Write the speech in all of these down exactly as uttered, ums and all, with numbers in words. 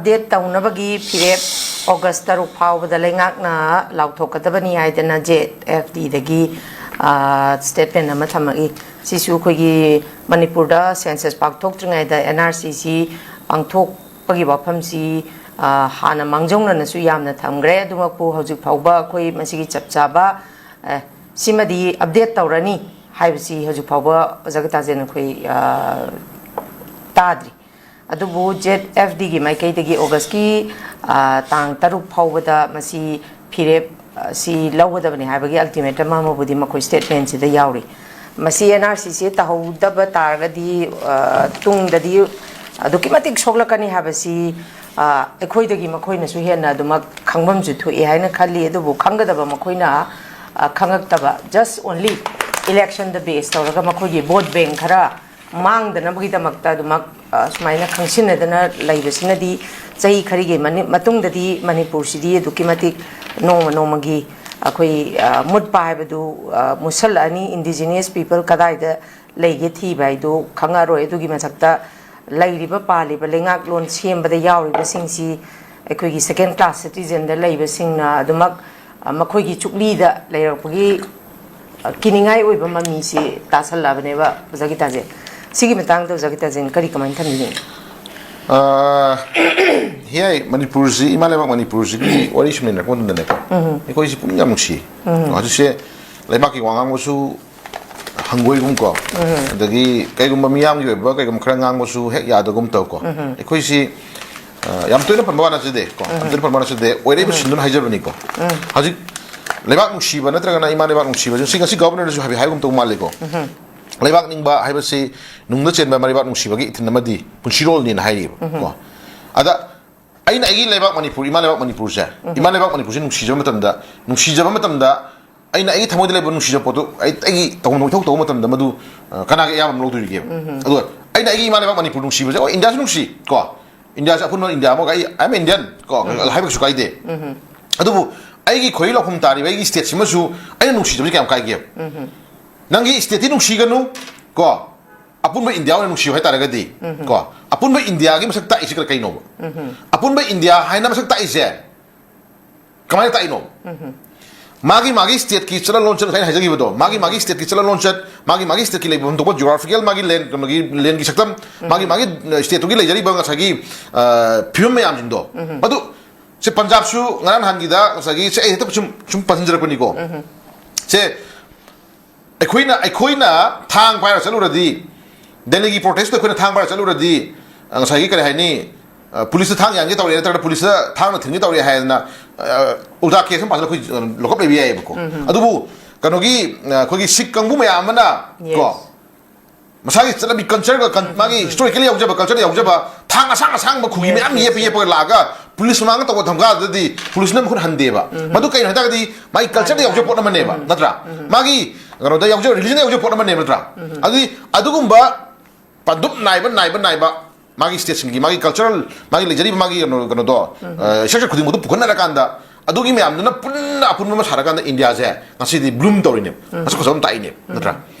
Update ꯇꯧꯅꯕꯒꯤ ꯐꯤꯔꯦꯞ August ꯇꯔꯨꯛ ꯐꯥꯎꯕꯗ ꯂꯩꯉꯥꯛꯅ ꯂꯥꯎꯊꯣꯛꯀꯗꯕꯅꯤ ꯍꯥꯏꯗꯅ ꯖꯦ ꯑꯦꯐ ꯗꯤꯗꯒꯤ ꯁ꯭ꯇꯦꯠꯃꯦꯟ ꯑꯃ ꯊꯝꯃꯛꯏ꯫ ꯁꯤꯁꯨ ꯑꯩꯈꯣꯏꯒꯤ ꯃꯅꯤꯄꯨꯔꯗ ꯁꯦꯟꯁꯁ ꯄꯥꯡꯊꯣꯛꯇ꯭ꯔꯤꯉꯩꯗ ꯑꯦꯟ ꯑꯥꯔ ꯁꯤ ꯁꯤ ꯄꯥꯡꯊꯣꯛꯄꯒꯤ ꯋꯥꯐꯝꯁꯤ ꯍꯥꯟꯅ ꯃꯥꯡꯖꯧꯅꯅꯁꯨ ꯌꯥꯝꯅ ꯊꯝꯈ꯭ꯔꯦ꯫ ꯑꯗꯨꯃꯛꯄꯨ ꯍꯧꯖꯤꯛ ꯐꯥꯎꯕ ꯑꯩꯈꯣꯏ ꯃꯁꯤꯒꯤ ꯆꯞ ꯆꯥꯕ ꯁꯤꯃꯗꯤ ꯑꯞꯗꯦꯠ ꯇꯧꯔꯅꯤ ꯍꯥꯏꯕꯁꯤ ꯍꯧꯖꯤꯛ ꯐꯥꯎꯕ ꯑꯣꯖꯥ ꯒꯤꯇꯥꯖꯦꯟ ꯑꯩꯈꯣꯏ ꯇꯥꯗ꯭ꯔꯤ꯫ ꯑꯗꯨꯕꯨ ꯖꯦꯠ ꯑꯦꯐ ꯗꯤꯒꯤ ꯃꯥꯏꯀꯩꯗꯒꯤ ꯑꯣꯒꯁꯀꯤ ꯇꯥꯡ ꯇꯔꯨꯛ ꯐꯥꯎꯕꯗ ꯃꯁꯤ ꯐꯤꯔꯦꯞ ꯁꯤ ꯂꯧꯒꯗꯕꯅꯤ ꯍꯥꯏꯕꯒꯤ ꯑꯜꯇꯤꯃꯦꯇꯝ ꯑꯃꯕꯨꯗꯤ ꯃꯈꯣꯏ ꯁ꯭ꯇꯦꯠꯃꯦꯟꯁꯤꯗ ꯌꯥꯎꯔꯤ꯫ ꯃꯁꯤ ꯑꯦꯟ ꯑꯥꯔ ꯁꯤꯁꯤ ꯇꯧꯍꯧꯗꯕ ꯇꯥꯔꯒꯗꯤ ꯇꯨꯡꯗꯗꯤ ꯑꯗꯨꯛꯀꯤ ꯃꯇꯤꯛ ꯁꯣꯛꯂꯛꯀꯅꯤ ꯍꯥꯏꯕꯁꯤ ꯑꯩꯈꯣꯏꯗꯒꯤ ꯃꯈꯣꯏꯅꯁꯨ ꯍꯦꯟꯅ ꯑꯗꯨꯃꯛ ꯈꯪꯐꯝꯁꯨ ꯊꯣꯛꯏ ꯍꯥꯏꯅ ꯈꯜꯂꯤ꯫ ꯑꯗꯨꯕꯨ ꯈꯪꯒꯗꯕ ꯃꯈꯣꯏꯅ ꯈꯪꯉꯛꯇꯕ, just only election ꯗ ꯕꯦꯁ ꯇꯧꯔꯒ ꯃꯈꯣꯏꯒꯤ ꯚꯣꯠ ꯕꯦꯡ ꯈꯔ ꯃꯥꯡꯗꯅꯕꯒꯤꯗꯃꯛꯇ ꯑꯗꯨꯃꯛ ꯁꯨꯃꯥꯏꯅ ꯈꯪꯁꯤꯟꯅꯗꯅ ꯂꯩꯕꯁꯤꯅꯗꯤ ꯆꯍꯤ ꯈꯔꯒꯤ ꯃꯇꯨꯡꯗꯗꯤ ꯃꯅꯤꯄꯨꯔꯁꯤꯗꯤ ꯑꯗꯨꯛꯀꯤ ꯃꯇꯤꯛ ꯅꯣꯡꯃ ꯅꯣꯡꯃꯒꯤ ꯑꯩꯈꯣꯏ ꯃꯨꯠꯄ ꯍꯥꯏꯕꯗꯨ ꯃꯨꯠꯁꯜꯂꯛꯑꯅꯤ꯫ ꯏꯟꯗꯤꯖꯤꯅꯁ ꯄꯤꯄꯜ ꯀꯗꯥꯏꯗ ꯂꯩꯒꯦ ꯊꯤꯕ ꯍꯥꯏꯗꯨ ꯈꯪꯉꯔꯣꯏ꯫ ꯑꯗꯨꯒꯤ ꯃꯊꯛꯇ ꯂꯩꯔꯤꯕ ꯄꯥꯜꯂꯤꯕ ꯂꯩꯉꯥꯛꯂꯣꯟ ꯁꯦꯝꯕꯗ ꯌꯥꯎꯔꯤꯕꯁꯤꯡꯁꯤ ꯑꯩꯈꯣꯏꯒꯤ ꯁꯦꯀꯦꯟ ꯀ꯭ꯂꯥꯁ ꯁꯤꯇꯤꯖꯟꯗ ꯂꯩꯕꯁꯤꯡꯅ ꯑꯗꯨꯃꯛ ꯃꯈꯣꯏꯒꯤ ꯆꯨꯛꯂꯤꯗ ꯂꯩꯔꯛꯄꯒꯤ ꯀꯤꯅꯤꯡꯉꯥꯏ ꯑꯣꯏꯕ ꯃꯃꯤꯁꯤ ꯇꯥꯁꯜꯂꯛꯑꯕꯅꯦꯕ꯫ ꯑꯣꯖꯥ ꯒꯤꯇꯥꯖꯦꯟ, ꯁꯤꯒꯤ ꯃꯇꯥꯡꯗ ꯑꯣꯖꯥ ꯒꯤꯇꯥꯖꯦꯟ ꯀꯔꯤ, ꯀꯃꯥꯏꯅ ꯊꯝꯕꯤꯅꯤꯡꯉꯤ? ꯍꯤꯌꯥꯏ, ꯃꯅꯤꯄꯨꯔꯁꯤ, ꯏꯃꯥ ꯂꯩꯕꯥꯛ ꯃꯅꯤꯄꯨꯔꯁꯤꯒꯤ ꯋꯥꯔꯤ ꯁꯨꯝ ꯅꯩꯅꯔꯛꯄ ꯃꯇꯝꯗꯅꯦꯀꯣ, ꯑꯩꯈꯣꯏꯁꯤ ꯄꯨꯛꯅꯤꯡ ꯌꯥꯝ ꯅꯨꯡꯁꯤ꯫ ꯍꯧꯖꯤꯛꯁꯦ ꯂꯩꯕꯥꯛꯀꯤ ꯋꯥ ꯉꯥꯡꯕꯁꯨ ꯍꯪꯒꯣꯏꯒꯨꯝ ꯀꯣ, ꯑꯗꯒꯤ ꯀꯩꯒꯨꯝꯕ ꯃꯤꯌꯥꯝꯒꯤ ꯑꯣꯏꯕ ꯀꯩꯒꯨꯝꯕ ꯈꯔ ꯉꯥꯡꯕꯁꯨ ꯍꯦꯛ ꯌꯥꯗꯒꯨꯝ ꯇꯧ ꯀꯣ꯫ ꯑꯩꯈꯣꯏꯁꯤ ꯌꯥꯝ ꯇꯣꯏꯅ ꯄꯟꯕ ꯋꯥ ꯅꯠꯆꯗꯦ ꯀꯣ, ꯌꯥꯝ ꯇꯣꯏꯅ ꯄꯟꯕ ꯋꯥ ꯅꯠꯆꯗꯦ, ꯑꯣꯏꯔꯛꯏꯕ ꯁꯤꯟꯗꯨꯅ ꯍꯥꯏꯖꯕꯅꯤꯀꯣ꯫ ꯍꯧꯖꯤꯛ ꯂꯩꯕꯥꯛ ꯅꯨꯡꯁꯤꯕ ꯅꯠꯇ꯭ꯔꯒꯅ ꯏꯃꯥ ꯂꯩꯕꯥꯛ ꯅꯨꯡꯁꯤꯕꯁꯦ ꯁꯤ ꯉꯁꯤ ꯒꯣꯕꯔꯅꯔꯗꯁꯨ ꯍꯥꯏꯐꯦꯠ ꯍꯥꯏꯒꯨꯝ ꯇꯧ ꯃꯥꯜꯂꯤꯀꯣ꯫ ꯂꯩꯕꯥꯛ ꯅꯤꯡꯕ ꯍꯥꯏꯕꯁꯤ ꯅꯨꯡꯗ ꯆꯦꯟꯕ ꯃꯔꯩꯕꯥꯛ ꯅꯨꯡꯁꯤꯕꯒꯤ ꯏꯊꯤꯟ ꯑꯃꯗꯤ ꯄꯨꯟꯁꯤꯔꯣꯜꯅꯤꯅ ꯍꯥꯏꯔꯤꯕ ꯀꯣ꯫ ꯑꯗ ꯑꯩꯅ ꯑꯩꯒꯤ ꯂꯩꯕꯥꯛ ꯃꯅꯤꯄꯨꯔ, ꯏꯃꯥ ꯂꯩꯕꯥꯛ ꯃꯅꯤꯄꯨꯔꯁꯦ, ꯏꯃꯥ ꯂꯩꯕꯥꯛ ꯃꯅꯤꯄꯨꯔꯁꯦ ꯅꯨꯡꯁꯤꯖꯕ ꯃꯇꯝꯗ, ꯅꯨꯡꯁꯤꯖꯕ ꯃꯇꯝꯗ ꯑꯩꯅ ꯑꯩꯒꯤ ꯊꯃꯣꯏꯗ ꯂꯩꯕ ꯅꯨꯡꯁꯤꯖꯕ ꯄꯣꯠꯇꯨ ꯑꯩ ꯑꯩꯒꯤ ꯇꯧꯐꯝ ꯏꯊꯧ ꯇꯧꯕ ꯃꯇꯝꯗ ꯃꯗꯨ ꯀꯅꯥꯒꯤ ꯑꯌꯥꯕ ꯑꯃ ꯂꯧꯗꯣꯔꯤꯒꯦꯕ? ꯑꯗꯨꯒ ꯑꯩꯅ ꯑꯩꯒꯤ ꯏꯃꯥ ꯂꯩꯕꯥꯛ ꯃꯅꯤꯄꯨꯔ ꯅꯨꯡꯁꯤꯕꯁꯦ, ꯍꯣꯏ, ꯏꯟꯗꯤꯌꯥꯁꯨ ꯅꯨꯡꯁꯤ ꯀꯣ, ꯏꯟꯗꯤꯌꯥꯁꯦ ꯑꯄꯨꯟꯕ ꯏꯟꯗꯤꯌꯥ ꯑꯃꯒ ꯑꯩ, I am Indian ꯀꯣ, ꯍꯥꯏꯕ ꯀꯩꯁꯨ ꯀꯥꯏꯗꯦ꯫ ꯑꯗꯨꯕꯨ ꯑꯩꯒꯤ ꯈꯣꯏꯔꯤ ꯂꯧꯐꯝ ꯇꯥꯔꯤꯕ ꯑꯩꯒꯤ ꯁ꯭ꯇꯦꯠꯁꯤꯃꯁꯨ ꯑꯩꯅ ꯅꯨꯡꯁꯤꯖꯕꯁꯦ ꯀꯌꯥꯝ ꯀꯥꯏꯒꯦꯕ? ꯅꯪꯒꯤ ꯁ꯭ꯇꯦꯠꯇꯤ ꯅꯨꯡꯁꯤꯒꯅꯨ ꯀꯣ, ꯑꯄꯨꯟꯕ ꯏꯟꯗꯤꯌꯥ ꯑꯣꯏꯅ ꯅꯨꯡꯁꯤꯌꯨ ꯍꯥꯏꯇꯥꯔꯒꯗꯤ ꯀꯣ, ꯑꯄꯨꯟꯕ ꯏꯟꯗꯤꯌꯥꯒꯤ ꯃꯁꯛ ꯇꯥꯛꯏꯁꯤ ꯀꯔꯤ- ꯀꯩꯅꯣꯕ? ꯑꯄꯨꯟꯕ ꯏꯟꯗꯤꯌꯥ ꯍꯥꯏꯅ ꯃꯁꯛ ꯇꯥꯛꯏꯁꯦ ꯀꯃꯥꯏꯅ ꯇꯥꯛꯏꯅꯣ? ꯃꯥꯒꯤ ꯃꯥꯒꯤ ꯁ꯭ꯇꯦꯠꯀꯤ ꯆꯠꯅ ꯂꯣꯟꯆꯠ, ꯉꯁꯥꯏ ꯑꯩꯅ ꯍꯥꯏꯖꯈꯤꯕꯗꯣ, ꯃꯥꯒꯤ ꯃꯥꯒꯤ ꯁ꯭ꯇꯦꯠꯀꯤ ꯆꯠꯅ ꯂꯣꯟꯆꯠ, ꯃꯥꯒꯤ ꯃꯥꯒꯤ ꯁ꯭ꯇꯦꯠꯀꯤ ꯂꯩꯐꯝ ꯊꯣꯛꯄ ꯖꯤꯑꯣꯒ꯭ꯔꯥꯐꯤꯀꯦꯜ, ꯃꯥꯒꯤ ꯂꯦꯟ, ꯀꯩꯅꯣꯒꯤ ꯂꯦꯟꯒꯤ ꯁꯛꯇꯝ, ꯃꯥꯒꯤ ꯃꯥꯒꯤ ꯁ꯭ꯇꯦꯠꯇꯨꯒꯤ ꯂꯩꯖꯔꯤꯕ ꯉꯁꯥꯏꯒꯤ, ꯑ, ꯐꯤꯕꯝ ꯃꯌꯥꯝꯁꯤꯡꯗꯣ, ꯃꯗꯨ ꯁꯤ ꯄꯟꯖꯥꯕꯁꯨ ꯉꯔꯥꯡ ꯅꯍꯥꯟꯒꯤꯗ ꯉꯁꯥꯏꯒꯤ, ꯁꯦ, ꯑꯩ ꯍꯦꯛꯇ ꯁꯨꯝ ꯁꯨꯝ ꯄꯟꯁꯤꯟꯖꯔꯛꯄꯅꯤꯀꯣ꯫ ꯁꯦ, ꯑꯩꯈꯣꯏꯅ ꯑꯩꯈꯣꯏꯅ ꯊꯥꯡ ꯄꯥꯏꯔ ꯆꯠꯂꯨꯔꯗꯤ, ꯗꯦꯜꯂꯤꯒꯤ ꯄ꯭ꯔꯣꯇꯦꯁꯇ ꯑꯩꯈꯣꯏꯅ ꯊꯥꯡ ꯄꯥꯏꯔ ꯆꯠꯂꯨꯔꯗꯤ, ꯑ, ꯉꯁꯥꯏꯒꯤ ꯀꯔꯤ ꯍꯥꯏꯅꯤ, ꯑ, ꯄꯨꯂꯤꯁꯇ ꯊꯥꯡ ꯌꯥꯟꯒꯦ ꯇꯧꯔꯦ ꯅꯠꯇ꯭ꯔꯒ ꯄꯨꯂꯤꯁꯇ ꯊꯥꯡꯅ ꯊꯤꯟꯒꯦ ꯇꯧꯔꯦ ꯍꯥꯏꯗꯅ, ꯑ, ꯎꯜꯇꯥ ꯀꯦꯁ ꯑꯃ ꯄꯥꯁꯤꯜꯂ ꯑꯩꯈꯣꯏ, ꯑ, ꯂꯣꯀꯞ ꯂꯩꯕ ꯌꯥꯏꯑꯕꯀꯣ꯫ ꯑꯗꯨꯕꯨ ꯀꯩꯅꯣꯒꯤ, ꯑ, ꯑꯩꯈꯣꯏꯒꯤ ꯁꯤꯈ ꯀꯥꯡꯕꯨ ꯃꯌꯥꯝ ꯑꯃꯅ ꯀꯣ, ꯃꯁꯥꯒꯤ ꯆꯠꯅꯕꯤ ꯀꯜꯆꯔꯒ ꯀꯟ-, ꯃꯥꯒꯤ ꯍꯤꯁꯇꯣꯔꯤꯀꯦꯜ ꯌꯥꯎꯖꯕ, ꯀꯜꯆꯔ ꯌꯥꯎꯖꯕ ꯊꯥꯡ ꯑꯁꯥꯡ ꯑꯁꯥꯡꯕ ꯈꯨꯒꯤ ꯃꯌꯥꯝ ꯌꯦꯞꯄ ꯌꯦꯞꯄꯒ ꯂꯥꯛꯑꯒ ꯄꯨꯂꯤꯁ ꯃꯃꯥꯡꯗ ꯇꯧꯕ ꯊꯝꯒꯥꯗꯗꯤ ꯄꯨꯂꯤꯁꯅ ꯃꯈꯨꯠ ꯍꯟꯗꯦꯕ꯫ ꯃꯗꯨ ꯀꯩꯅꯣ ꯍꯥꯏ ꯇꯥꯔꯒꯗꯤ ꯃꯥꯒꯤ ꯀꯜꯆꯔꯗ ꯌꯥꯎꯖꯕ ꯄꯣꯠ ꯑꯃꯅꯦꯕ, ꯅꯠꯇ꯭ꯔꯥ? ꯃꯥꯒꯤ ꯀꯩꯅꯣꯗ ꯌꯥꯎꯖꯕ, ꯔꯤꯂꯤꯖꯟꯗ ꯌꯥꯎꯖꯕ ꯄꯣꯠ ꯑꯃꯅꯦꯕ, ꯅꯠꯇ꯭ꯔꯥ? ꯑꯗꯨꯗꯤ ꯑꯗꯨꯒꯨꯝꯕ ꯄꯟꯗꯨꯞ ꯅꯥꯏꯕ, ꯅꯥꯏꯕ, ꯅꯥꯏꯕ ꯃꯥꯒꯤ ꯁ꯭ꯇꯦꯠꯁꯤꯡꯒꯤ, ꯃꯥꯒꯤ ꯀꯜꯆꯔꯦꯜ, ꯃꯥꯒꯤ ꯂꯩꯖꯔꯤꯕ ꯃꯥꯒꯤ ꯀꯩꯅꯣ, ꯀꯩꯅꯣꯗꯣ, ꯑ, structure ꯈꯨꯗꯤꯡꯃꯛꯇꯣ ꯄꯨꯈꯠꯅꯔꯀꯥꯟꯗ ꯑꯗꯨꯒꯤ ꯃꯌꯥꯝꯗꯨꯅ ꯄꯨꯟꯅ ꯑꯄꯨꯟꯕ ꯑꯃ ꯁꯥꯔꯀꯥꯟꯗ ꯏꯟꯗꯤꯌꯥꯁꯦ ꯉꯁꯤꯗꯤ ꯕ꯭ꯂꯨꯝ ꯇꯧꯔꯤꯅꯦꯕ, ꯃꯁꯛ ꯐꯖꯕ ꯑꯃ ꯇꯥꯛꯏꯅꯦꯕ, ꯅꯠꯇ꯭ꯔꯥ?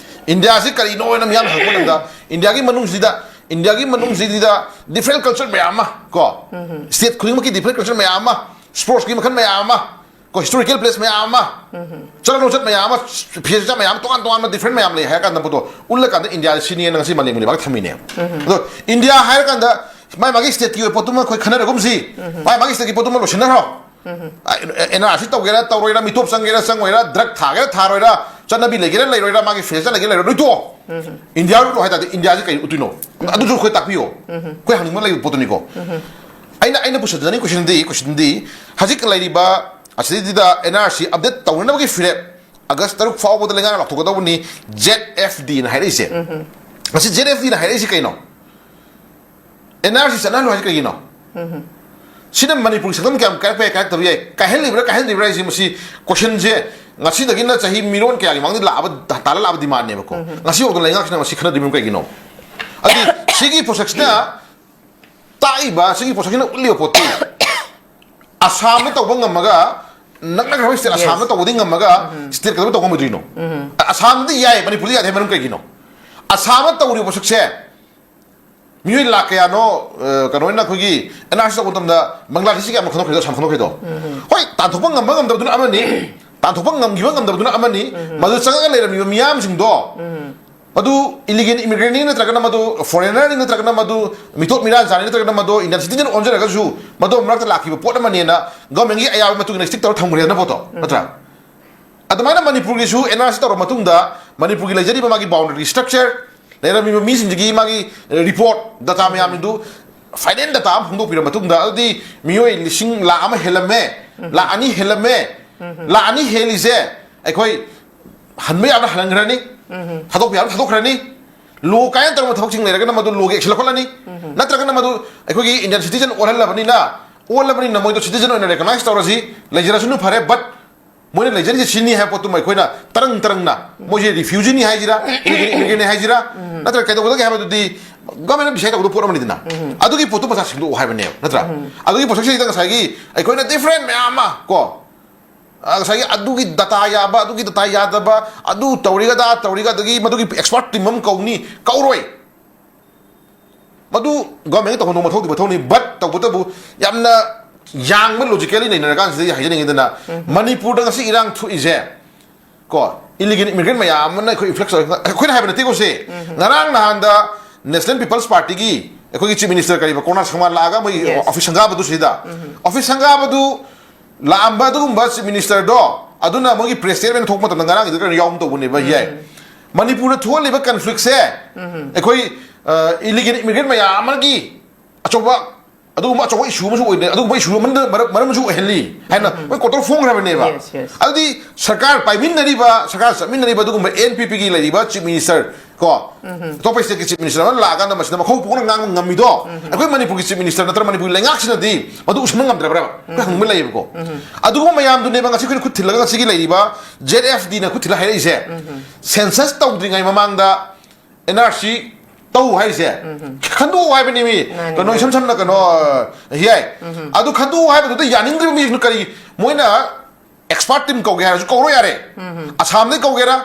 ꯏꯟꯗꯤꯌꯥꯁꯤ ꯀꯔꯤꯅꯣ ꯍꯥꯏꯅ ꯃꯤꯌꯥꯝꯅ ꯍꯪꯉꯛꯄ ꯃꯇꯝꯗ ꯏꯟꯗꯤꯌꯥꯒꯤ ꯃꯅꯨꯡꯁꯤꯗ, ꯏꯟꯗꯤꯌꯥꯒꯤ ꯃꯅꯨꯡꯁꯤꯗ different culture ꯃꯌꯥꯝ ꯑꯃ ꯀꯣ, state ꯈꯨꯗꯤꯡꯃꯛꯀꯤ different culture ꯃꯌꯥꯝ ꯑꯃ, sportsꯀꯤ ꯃꯈꯜ ꯃꯌꯥꯝ ꯑꯃ, ꯀꯣ, historical place ꯃꯌꯥꯝ ꯑꯃ, ꯆꯠꯅ ꯂꯣꯟꯆꯠ ꯃꯌꯥꯝ ꯑꯃ, ꯐꯤꯖꯦꯠ ꯆꯥꯛꯆꯥ ꯃꯌꯥꯝ ꯑꯃ, ꯇꯣꯉꯥꯟ ꯇꯣꯉꯥꯟꯕ different ꯃꯌꯥꯝ ꯂꯩ ꯍꯥꯏꯔ ꯀꯥꯟꯗ ꯄꯣꯠꯇꯣ ꯎꯠꯂꯀꯥꯟꯗ ꯏꯟꯗꯤꯌꯥꯁꯦ ꯁꯤꯅꯦꯅ ꯉꯁꯤ ꯃꯥꯂꯦꯝꯒꯤ ꯂꯩꯕꯥꯛ ꯊꯝꯃꯤꯅꯦꯕ꯫ ꯑꯗꯣ ꯏꯟꯗꯤꯌꯥ ꯍꯥꯏꯔ ꯀꯥꯟꯗ ꯃꯥꯏ ꯃꯥꯒꯤ stateꯀꯤ ꯑꯣꯏꯕ ꯄꯣꯠꯇꯨꯃ ꯑꯩꯈꯣꯏ ꯈꯟꯅꯔꯒꯨꯝꯁꯤ, ꯃꯥꯏ ꯃꯥꯒꯤ stateꯀꯤ ꯄꯣꯠꯇꯨꯃ ꯂꯣꯏꯁꯤꯟꯅꯈ꯭ꯔꯣ꯫ ꯑꯦꯟ ꯑꯥꯔ ꯁꯤ ꯇꯧꯒꯦꯔꯥ ꯇꯧꯔꯣꯏꯔꯥ, ꯃꯤꯇꯣꯞ ꯆꯪꯒꯦꯔꯥ ꯆꯪꯉꯣꯏꯔꯥ, drug ꯊꯥꯒꯦꯔꯥ ꯊꯥꯔꯣꯏꯔꯥ, ꯆꯠꯅꯕꯤ ꯂꯩꯒꯦꯔꯥ ꯂꯩꯔꯣꯏꯔꯥ, ꯃꯥꯒꯤ ꯐꯤꯖꯦꯠ ꯆꯥꯛꯆꯥ ꯂꯩꯒꯦꯔꯥ ꯂꯩꯔꯣꯏ, ꯂꯣꯏ ꯇꯣꯛꯑꯣ꯫ ꯏꯟꯗꯤꯌꯥ ꯔꯨꯠ ꯍꯥꯏ ꯇꯥꯔꯗꯤ ꯏꯟꯗꯤꯌꯥꯁꯦ ꯀꯩ ꯎꯠꯇꯣꯏꯅꯣ? ꯑꯗꯨꯁꯨ ꯑꯩꯈꯣꯏ ꯇꯥꯛꯄꯤꯌꯣ꯫ ꯑꯩꯈꯣꯏ ꯍꯪꯅꯤꯡꯕ ꯂꯩꯕ ꯄꯣꯠꯇꯨꯅꯤꯀꯣ꯫ ꯑꯩꯅ, ꯑꯩꯅ ꯄꯨꯁꯤꯟꯖꯅꯤꯡ questionꯗꯤ, questionꯗꯤ ꯍꯧꯖꯤꯛ ꯂꯩꯔꯤꯕ ꯑꯁꯤꯗꯩꯗ ꯑꯦꯟ ꯑꯥꯔ ꯁꯤ update ꯇꯧꯅꯅꯕꯒꯤ ꯐꯤꯔꯦꯞ ꯑꯥꯒꯁ ꯇꯔꯨꯛ ꯐꯥꯎꯕꯗ ꯂꯩꯉꯥꯛꯅ ꯂꯥꯎꯊꯣꯛꯀꯗꯧꯕꯅꯤ, ꯖꯦꯠ ꯑꯦꯐ ꯗꯤꯅ ꯍꯥꯏꯔꯛꯏꯁꯦ꯫ ꯃꯁꯤ ꯖꯦꯠ ꯑꯦꯐ ꯗꯤꯅ ꯍꯥꯏꯔꯛꯏꯁꯦ ꯀꯩꯅꯣ? ꯑꯦꯟ ꯑꯥꯔ ꯁꯤ ꯆꯠꯅꯍꯜꯂꯨ ꯍꯥꯏꯁꯦ ꯀꯩꯒꯤꯅꯣ? ꯁꯤꯅ ꯃꯅꯤꯄꯨꯔꯒꯤ ꯁꯛꯇꯝ ꯀꯌꯥꯝ ꯀꯥꯏꯔꯛꯄ ꯌꯥꯏ, ꯀꯥꯏꯔꯛꯇꯕ ꯌꯥꯏ, ꯀꯥꯏꯍꯜꯂꯤꯕ꯭ꯔꯥ ꯀꯥꯏꯍꯟꯗ꯭ꯔꯤꯕ꯭ꯔꯥ ꯍꯥꯏꯁꯦ, ꯃꯁꯤ questionꯁꯦ ꯉꯁꯤꯗꯒꯤꯅ ꯆꯍꯤ ꯃꯤꯔꯣꯟ ꯀꯌꯥꯒꯤ ꯃꯃꯥꯡꯗ ꯂꯥꯛꯑꯕ, ꯇꯥꯜꯂ ꯂꯥꯛꯑꯕ demandꯅꯦꯕꯀꯣ꯫ ꯉꯁꯤ ꯐꯥꯎꯗ ꯂꯩꯉꯥꯛꯁꯤꯅ ꯃꯁꯤ ꯈꯟꯅꯗ꯭ꯔꯤꯕ ꯀꯩꯒꯤꯅꯣ? ꯑꯗꯨꯗꯤ ꯁꯤꯒꯤ ꯄꯣꯠꯁꯛꯁꯤꯅ ꯇꯥꯛꯏꯕ, ꯁꯤꯒꯤ ꯄꯣꯠꯁꯛꯁꯤꯅ ꯎꯠꯂꯤꯕ ꯄꯣꯠꯇꯤ ꯑꯁꯥꯝꯅ ꯇꯧꯕ ꯉꯝꯃꯒ, ꯅꯛꯅꯈ꯭ꯔꯕ state ꯑꯁꯥꯝꯅ ꯇꯧꯕꯗꯤ ꯉꯝꯃꯒ, state ꯀꯩꯗꯧꯕꯩ ꯇꯧꯕ ꯉꯝꯃꯣꯏꯗ꯭ꯔꯤꯅꯣ? ꯑꯁꯥꯝꯗꯤ ꯌꯥꯏ, ꯃꯅꯤꯄꯨꯔꯗꯤ ꯌꯥꯗꯦ ꯍꯥꯏ ꯃꯔꯝ ꯀꯩꯒꯤꯅꯣ? ꯑꯁꯥꯝꯅ ꯇꯧꯔꯤꯕ ꯄꯣꯠꯁꯛꯁꯦ ꯃꯤꯑꯣꯏ ꯂꯥꯛ ꯀꯌꯥꯅꯣ, ꯑ, ꯀꯩꯅꯣꯅ ꯑꯩꯈꯣꯏꯒꯤ ꯑꯦꯟ ꯑꯥꯔ ꯁꯤ ꯇꯧꯕ ꯃꯇꯝꯗ ꯕꯪꯒ꯭ꯂꯥꯗꯦꯁꯀꯤ ꯀꯌꯥꯅꯣ ꯈꯟꯗꯣꯛꯈ꯭ꯔꯤꯗꯣ, ꯑꯁꯥꯝ ꯈꯟꯗꯣꯛꯈ꯭ꯔꯤꯗꯣ? ꯍꯣꯏ, ꯇꯥꯟꯊꯣꯛꯄ ꯉꯝꯕ ꯉꯝꯗꯕꯗꯨꯅ ꯑꯃꯅꯤ, ꯇꯥꯟꯊꯣꯛꯄ ꯉꯝꯈꯤꯕ ꯉꯝꯗꯕꯗꯨꯅ ꯑꯃꯅꯤ, ꯃꯗꯨ ꯆꯪꯉꯒ ꯂꯩꯔꯝꯃꯤꯕ ꯃꯤꯌꯥꯝꯁꯤꯡꯗꯣ, ꯃꯗꯨ ꯏꯂꯤꯒꯦꯜ ꯏꯃꯤꯒ꯭ꯔꯦꯟꯅꯤ ꯅꯠꯇ꯭ꯔꯒꯅ ꯃꯗꯨ ꯐꯣꯔꯦꯅꯔꯅꯤ ꯅꯠꯇ꯭ꯔꯒꯅ ꯃꯗꯨ ꯃꯤꯇꯣꯞ ꯃꯤꯔꯥꯟꯆꯥꯅꯤ ꯅꯠꯇ꯭ꯔꯒꯅ ꯃꯗꯨ ꯏꯟꯗꯤꯌꯟ ꯁꯤꯇꯤꯖꯟ ꯑꯣꯟꯖꯔꯒꯁꯨ, ꯃꯗꯨ ꯃꯔꯛꯇ ꯂꯥꯛꯈꯤꯕ ꯄꯣꯠ ꯑꯃꯅꯦꯅ ꯒꯚꯔꯟꯃꯦꯟꯒꯤ ꯑꯌꯥꯕꯒꯤ ꯃꯇꯨꯡ ꯏꯟꯅ ꯁ꯭ꯇꯤꯛ ꯇꯧꯔ ꯊꯝꯈ꯭ꯔꯦꯗꯅ ꯄꯣꯠꯇꯣ, ꯅꯠꯇ꯭ꯔꯥ? ꯑꯗꯨꯃꯥꯏꯅ ꯃꯅꯤꯄꯨꯔꯒꯤꯁꯨ ꯑꯦꯟ ꯑꯥꯔ ꯁꯤ ꯇꯧꯔꯕ ꯃꯇꯨꯡꯗ ꯃꯅꯤꯄꯨꯔꯒꯤ ꯂꯩꯖꯔꯤꯕ ꯃꯥꯒꯤ ꯕꯥꯎꯟꯗꯔꯤ ꯁ꯭ꯇ꯭ꯔꯛꯆꯔ, ꯂꯩꯔꯝꯃꯤꯕ ꯃꯤꯁꯤꯡꯁꯤꯒꯤ ꯃꯥꯒꯤ ꯔꯤꯄꯣꯔꯠ, ꯗꯇꯥ ꯃꯌꯥꯝꯁꯤꯡꯗꯨ, ꯐꯥꯏꯅꯦꯜ ꯗꯇꯥ ꯑꯃ ꯐꯣꯡꯗꯣꯛꯄꯤꯔ ꯃꯇꯨꯡꯗ, ꯑꯗꯨꯗꯤ ꯃꯤꯑꯣꯏ ꯂꯤꯁꯤꯡ ꯂꯥꯈ ꯑꯃ ꯍꯦꯜꯂꯝꯃꯦ, ꯂꯥꯈ ꯑꯅꯤ ꯍꯦꯜꯂꯝꯃꯦ, ꯂꯥꯈ ꯑꯅꯤ ꯍꯦꯜꯂꯤꯁꯦ ꯑꯩꯈꯣꯏ ꯍꯟꯕ ꯌꯥꯕꯅ ꯍꯜꯍꯟꯈ꯭ꯔꯅꯤ, ꯊꯥꯗꯣꯛꯄ ꯌꯥꯕꯅ ꯊꯥꯗꯣꯛꯈ꯭ꯔꯅꯤ, ꯂꯣ ꯀꯥꯏꯅ ꯇꯧꯔꯕ ꯊꯕꯛꯁꯤꯡ ꯂꯩꯔꯒꯅ ꯃꯗꯨ ꯂꯣꯒꯤ ꯑꯦꯛꯁꯟ ꯂꯧꯈꯠꯂꯅꯤ, ꯅꯠꯇ꯭ꯔꯒꯅ ꯃꯗꯨ ꯑꯩꯈꯣꯏꯒꯤ ꯏꯟꯗꯤꯌꯟ ꯁꯤꯇꯤꯖꯟ ꯑꯣꯜꯍꯜꯂꯕꯅꯤꯅ, ꯑꯣꯜꯂꯕꯅꯤꯅ ꯃꯣꯏꯗꯣ ꯁꯤꯇꯤꯖꯟ ꯑꯣꯏꯅ ꯔꯦꯀꯒꯅꯥꯏꯁ ꯇꯧꯔꯁꯤ, ꯂꯩꯖꯔꯁꯅꯨ ꯐꯔꯦ, ꯕꯠ ꯃꯣꯏꯅ ꯂꯩꯖꯔꯤꯁꯦ ꯁꯤꯅꯤ ꯍꯥꯏꯕ ꯄꯣꯠꯇꯨꯃ ꯑꯩꯈꯣꯏꯅ ꯇꯔꯪ ꯇꯔꯪꯅ, ꯃꯣꯏꯁꯦ ꯔꯤꯐ꯭ꯌꯨꯖꯤꯅꯤ ꯍꯥꯏꯁꯤꯔꯥ, ꯏꯂꯤꯒꯦꯜꯅꯤ ꯍꯥꯏꯁꯤꯔꯥ, ꯅꯠꯇ꯭ꯔꯒ ꯀꯩꯗꯧꯒꯗꯒꯦ ꯍꯥꯏꯕꯗꯨꯗꯤ ꯒꯚꯔꯟꯃꯦꯟꯅ ꯗꯤꯁꯥꯏꯗ ꯇꯧꯒꯗꯕ ꯄꯣꯠ ꯑꯃꯅꯤꯗꯅ꯫ ꯑꯗꯨꯒꯤ ꯄꯣꯠꯇꯨ ꯃꯁꯥ ꯁꯦꯝꯗꯣꯛꯑꯣ ꯍꯥꯏꯕꯅꯦꯕ, ꯅꯠꯇ꯭ꯔꯥ? ꯑꯗꯨꯒꯤ ꯄꯣꯠꯁꯛꯁꯤꯗ ꯉꯁꯥꯏꯒꯤ ꯑꯩꯈꯣꯏꯅ ꯗꯤꯐ꯭ꯔꯦꯟ ꯃꯌꯥꯝ ꯑꯃ ꯀꯣ, ꯑ, ꯉꯁꯥꯏꯒꯤ ꯑꯗꯨꯒꯤ ꯗꯇꯥ ꯌꯥꯕ, ꯑꯗꯨꯒꯤ ꯗꯇꯥ ꯌꯥꯗꯕ, ꯑꯗꯨ ꯇꯧꯔꯤꯒ ꯑꯗꯥ ꯇꯧꯔꯤꯒ, ꯑꯗꯒꯤ ꯃꯗꯨꯒꯤ ꯑꯦꯛꯁꯄꯥꯔꯠ ꯇꯤꯝ ꯑꯃ ꯀꯧꯅꯤ, ꯀꯧꯔꯣꯏ꯫ ꯃꯗꯨ ꯒꯚꯔꯟꯃꯦꯟꯒꯤ ꯇꯧꯐꯝ ꯊꯣꯛꯄ ꯃꯊꯧꯗꯤ ꯃꯊꯧꯅꯤ, ꯕꯠ ꯇꯧꯕꯇꯕꯨ ꯌꯥꯝꯅ ꯌꯥꯡꯕ ꯂꯣꯖꯤꯀꯦꯜꯂꯤ ꯅꯩꯅꯔꯀꯥꯟꯁꯤꯗ ꯑꯩ ꯍꯥꯏꯖꯅꯤꯡꯉꯤꯗꯅ, ꯃꯅꯤꯄꯨꯔꯗ ꯉꯁꯤ ꯏꯔꯥꯡ ꯊꯣꯛꯏꯁꯦ, ꯀꯣ, ꯏꯂꯤꯒꯦꯜ ꯏꯃꯤꯒ꯭ꯔꯦꯟ ꯃꯌꯥꯝ ꯑꯃꯅ ꯑꯩꯈꯣꯏ ꯏꯟꯐ꯭ꯂꯛꯁ ꯑꯣꯏꯔꯛꯄ, ꯑꯩꯈꯣꯏꯅ ꯍꯥꯏꯕ ꯅꯠꯇꯦꯀꯣ ꯁꯦ꯫ ꯉꯔꯥꯡ ꯅꯍꯥꯟꯗ ꯅꯦꯁꯅꯦꯜ ꯄꯤꯄꯜꯁ ꯄꯥꯔꯇꯤꯒꯤ ꯑꯩꯈꯣꯏꯒꯤ ꯆꯤꯐ ꯃꯤꯅꯤꯁꯇꯔ ꯀꯔꯤꯕ, ꯀꯣꯔꯅꯥ ꯁꯪꯃꯥ ꯂꯥꯛꯑꯒ ꯃꯣꯏꯒꯤ Yes. ꯑꯣꯐꯤꯁ ꯁꯪꯒꯥꯕꯗꯨ ꯁꯤꯗ, ꯑꯣꯐꯤꯁ ꯁꯪꯒꯥꯕꯗꯨ ꯂꯥꯛꯑꯝꯕ ꯑꯗꯨꯒꯨꯝꯕ ꯆꯤꯐ ꯃꯤꯅꯤꯁꯇꯔꯗꯣ, ꯑꯗꯨꯅ ꯃꯣꯏꯒꯤ ꯄ꯭ꯔꯦꯁ ꯁ꯭ꯇꯦꯠꯃꯦꯟ ꯊꯣꯛꯄ ꯃꯇꯝꯗ ꯉꯔꯥꯡꯒꯤꯗꯨ ꯀꯩꯅꯣ ꯌꯥꯎꯕ ꯇꯧꯕꯅꯦꯕ, ꯌꯥꯏ꯫ ꯃꯅꯤꯄꯨꯔꯗ ꯊꯣꯛꯍꯜꯂꯤꯕ ꯀꯟꯐ꯭ꯂꯤꯛꯁꯦ ꯑꯩꯈꯣꯏ ꯏꯂꯤꯒꯦꯜ ꯏꯃꯤꯒ꯭ꯔꯦꯟ ꯃꯌꯥꯝ ꯑꯃꯒꯤ ꯑꯆꯧꯕ, ꯑꯗꯨꯒꯨꯝꯕ ꯑꯆꯧꯕ ꯏꯁꯨ ꯑꯃꯁꯨ ꯑꯣꯏꯗꯦ, ꯑꯗꯨꯒꯨꯝꯕ ꯏꯁꯨ ꯑꯃꯅ ꯃꯔꯝ, ꯃꯔꯝ ꯑꯃꯁꯨ ꯑꯣꯏꯍꯜꯂꯤ ꯍꯥꯏꯅ ꯃꯣꯏ ꯀꯣꯔꯠꯇ ꯐꯣꯡꯈ꯭ꯔꯕꯅꯦꯕ꯫ Yes, yes. ꯑꯗꯨꯗꯤ ꯁꯔꯀꯥꯔ ꯄꯥꯏꯃꯤꯟꯅꯔꯤꯕ, ꯁꯔꯀꯥꯔ ꯆꯠꯃꯤꯟꯅꯔꯤꯕ ꯑꯗꯨꯒꯨꯝꯕ ꯑꯦꯟ ꯄꯤ ꯄꯤꯒꯤ ꯂꯩꯔꯤꯕ ꯆꯤꯐ ꯃꯤꯅꯤꯁꯇꯔ ꯀꯣ, ꯑꯇꯣꯞꯄ ꯁ꯭ꯇꯦꯠꯀꯤ ꯆꯤꯐ ꯃꯤꯅꯤꯁꯇꯔ ꯑꯃ ꯂꯥꯛꯑꯀꯥꯟꯗ ꯃꯁꯤꯗ ꯃꯈꯧ ꯄꯣꯛꯅ ꯉꯥꯡꯕ ꯉꯝꯃꯤꯗꯣ, ꯑꯩꯈꯣꯏ ꯃꯅꯤꯄꯨꯔꯒꯤ ꯆꯤꯐ ꯃꯤꯅꯤꯁꯇꯔ ꯅꯠꯇ꯭ꯔꯒ ꯃꯅꯤꯄꯨꯔꯒꯤ ꯂꯩꯉꯥꯛꯁꯤꯅꯗꯤ ꯃꯗꯨ ꯎꯁꯟꯕ ꯉꯝꯗ꯭ꯔꯕ꯭ꯔꯕ? ꯑꯩꯈꯣꯏ ꯍꯪꯕ ꯂꯩꯌꯦꯕꯀꯣ꯫ ꯑꯗꯨꯒꯨꯝꯕ ꯃꯌꯥꯝꯗꯨꯅꯦꯕ ꯉꯁꯤ ꯑꯩꯈꯣꯏꯅ ꯈꯨꯠ ꯊꯤꯜꯂꯒ ꯉꯁꯤꯒꯤ ꯂꯩꯔꯤꯕ ꯖꯦꯠ ꯑꯦꯐ ꯗꯤꯅ ꯈꯨꯠ ꯊꯤꯜꯂ ꯍꯥꯏꯔꯛꯏꯁꯦ꯫ ꯁꯦꯟꯁꯁ ꯇꯧꯗ꯭ꯔꯤꯉꯩ ꯃꯃꯥꯡꯗ ꯑꯦꯟ ꯑꯥꯔ ꯁꯤ ꯇꯧ ꯍꯥꯏꯔꯤꯁꯦ꯫ ꯈꯟꯗꯣꯛꯑꯣ ꯍꯥꯏꯕꯅꯦꯃꯤ꯫ ꯃꯥꯅꯤ, ꯀꯩꯅꯣ, ꯃꯥꯅꯤ꯫ ꯏꯁꯝ ꯁꯝꯅ ꯀꯩꯅꯣ, ꯌꯥꯏ꯫ ꯑꯗꯨ ꯈꯟꯗꯣꯛꯑꯣ ꯍꯥꯏꯕꯗꯨꯗ ꯌꯥꯅꯤꯡꯗ꯭ꯔꯤꯕ ꯃꯤꯁꯤꯡꯗꯨ ꯀꯔꯤ? ꯃꯣꯏꯅ ꯑꯦꯛꯁꯄꯥꯔꯠ ꯇꯤꯝ ꯀꯧꯒꯦ ꯍꯥꯏꯔꯁꯨ ꯀꯧꯔꯣ ꯌꯥꯔꯦ꯫ ꯑꯁꯥꯝꯗꯩ ꯀꯧꯒꯦꯔꯥ,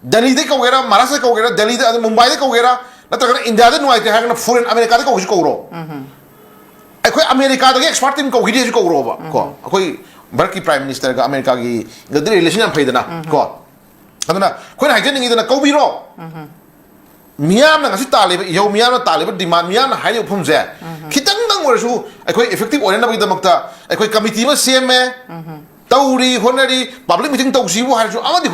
ꯗꯦꯜꯂꯤꯗꯩ ꯀꯧꯒꯦꯔꯥ, ꯃꯍꯥꯔꯥꯁꯇ꯭ꯔꯗ ꯀꯧꯒꯦꯔꯥ, ꯗꯦꯜꯂꯤꯗ, ꯑꯗ ꯃꯨꯝꯕꯥꯏꯗ ꯀꯧꯒꯦꯔꯥ, ꯅꯠꯇ꯭ꯔꯒꯅ ꯏꯟꯗꯤꯌꯥꯗ ꯅꯨꯡꯉꯥꯏꯇꯦ ꯍꯥꯏꯔꯒꯅ ꯐꯣꯔꯦꯟ ꯑꯃꯦꯔꯤꯀꯥꯗ ꯀꯧꯁꯤ ꯀꯧꯔꯣ꯫ ꯑꯩꯈꯣꯏ ꯑꯃꯦꯔꯤꯀꯥꯗꯒꯤ ꯑꯦꯛꯁꯄꯥꯔꯠ ꯇꯤꯝ ꯀꯧꯈꯤꯗꯦꯁꯨ ꯀꯧꯔꯣꯕ ꯀꯣ꯫ ꯑꯩꯈꯣꯏ ꯚꯥꯔꯠꯀꯤ ꯄ꯭ꯔꯥꯏꯝ ꯃꯤꯅꯤꯁꯇꯔꯒ ꯑꯃꯦꯔꯤꯀꯥꯒꯤꯒꯗꯤ ꯔꯤꯂꯦꯁꯟ ꯌꯥꯝ ꯐꯩꯗꯅ ꯀꯣ꯫ ꯑꯗꯨꯅ ꯑꯩꯈꯣꯏꯅ ꯍꯥꯏꯖꯅꯤꯡꯉꯤꯗꯅ ꯀꯧꯕꯤꯔꯣ꯫ ꯃꯤꯌꯥꯝꯅ ꯉꯁꯤ ꯇꯥꯜꯂꯤꯕ ꯏꯍꯧ, ꯃꯤꯌꯥꯝꯅ ꯇꯥꯜꯂꯤꯕ ꯗꯤꯃꯥꯟ, ꯃꯤꯌꯥꯝꯅ ꯍꯥꯏꯔꯤꯕ ꯋꯥꯐꯝꯁꯦ ꯈꯤꯇꯪꯗꯪ ꯑꯣꯏꯔꯁꯨ ꯑꯩꯈꯣꯏ ꯏꯐꯦꯛꯇꯤꯚ ꯑꯣꯏꯅꯅꯕꯒꯤꯗꯃꯛꯇ ꯑꯩꯈꯣꯏ ꯀꯃꯤꯇꯤ ꯑꯃ ꯁꯦꯝꯃꯦ, ꯇꯧꯔꯤ, ꯍꯣꯠꯅꯔꯤ, ꯄꯕ꯭ꯂꯤꯛ ꯃꯤꯇꯤꯡ ꯇꯧꯁꯤꯕꯨ ꯍꯥꯏꯔꯁꯨ ꯑꯃꯗꯤ